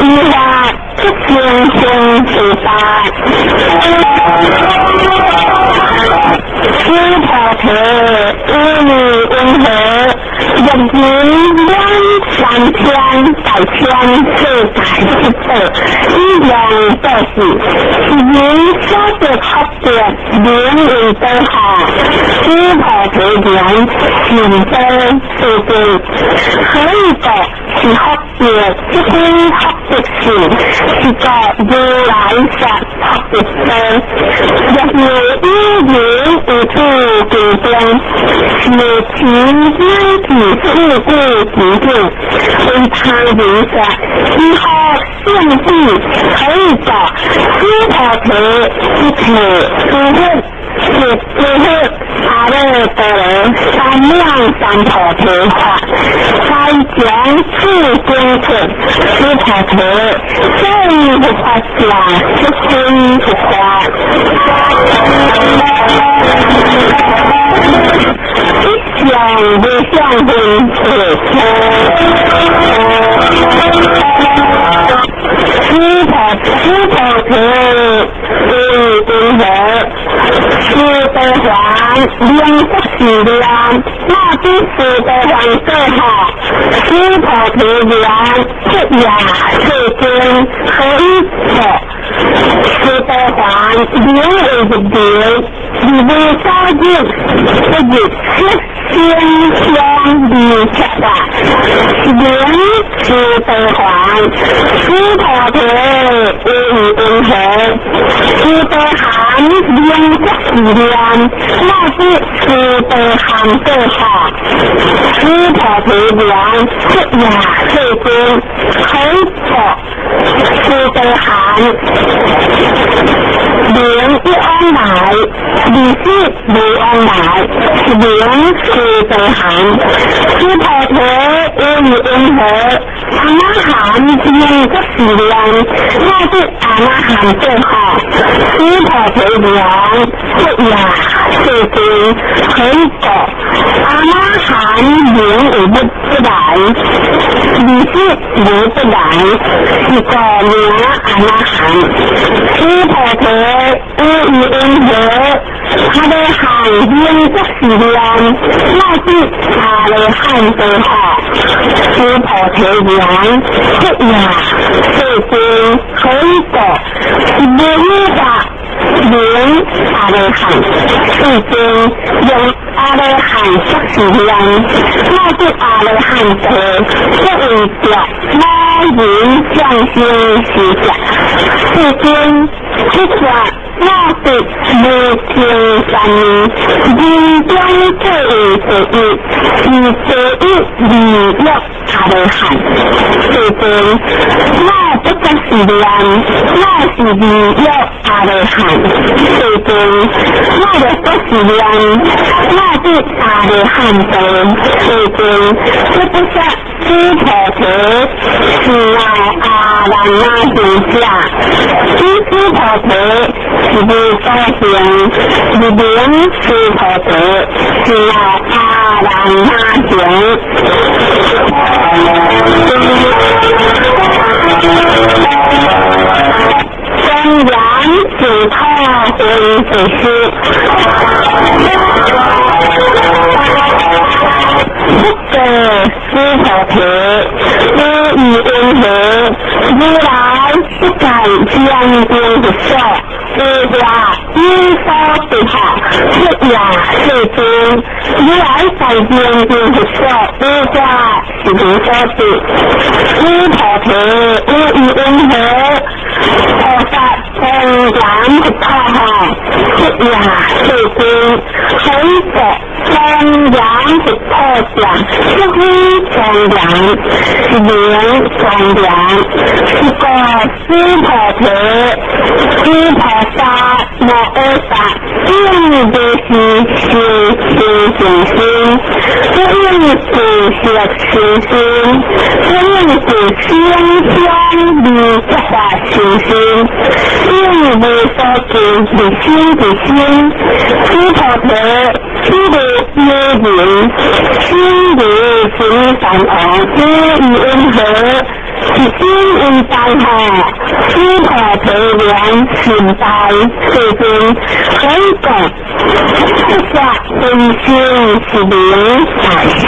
依法出生生四法，须菩提，有理云何？若人满三千大千世界七宝，以量布施，是人所得福德，名为宝哈。须菩提言：善宝世尊，何以故？是福德，这非福德性，是故如来说福德宝。若有有人有此经中，受持乃至四句经典，为他人说，是何胜义？何以故？须菩提，一切诸佛是诸佛阿耨多罗三藐三菩提法，该将此经册，须菩提，所以佛法者，是非佛法。一相无相分别。须菩提，为云何？须陀洹名不是念，那知须陀洹过后，须菩提言：出也，世尊，何以故？须陀洹名为入流，入无所入，不入色声香味触法，是名须陀洹。须菩提，为云何？须陀含名不是念，那知须陀含过后，须菩提言：出也，世尊，何以故？须陀含名一往来，二世无往来，是名须陀含。须菩提，为云何？阿那含名不是念，那知阿那含过后，须菩提言：出也，世尊，何以故？阿那含名为不来，二世无不来，是故名阿那含。须菩提，为云何？阿罗汉名不是念，那知阿罗汉过后，须菩提言：出也，世尊，何以故？是无语法名阿罗汉。世尊，用阿罗汉说是念，那知阿罗汉道，不为着魔人降生时者。世尊，出发我得无听三年，人中最为第一，是第一二约阿罗汉。世尊，我不觉是念，我是二约阿罗汉。世尊，我若不是念，我是阿罗汉道。世尊，这不说须菩提是乃阿难那行者，此须菩提是无所行，是名须菩提是乃阿难那行。庄严净土分别师。不过须菩提，无以云何？如来不在庄严佛所，无法有所得法，出也世尊。如来在庄严佛所，无法是无所得。须菩提，无以云何？菩萨庄严佛土吼，出也世尊，何以故？庄严佛土者，不非庄严，是名庄严。是故须菩提，须菩萨摩诃萨，应如是修修行心，不应自学修心，不应自声香味触法修心，应无所住而心之心。须菩提，此如有人，心如成善惡，無與恩和，一心為大下，師婆提言信大世尊，可以講，一切真心是名大心。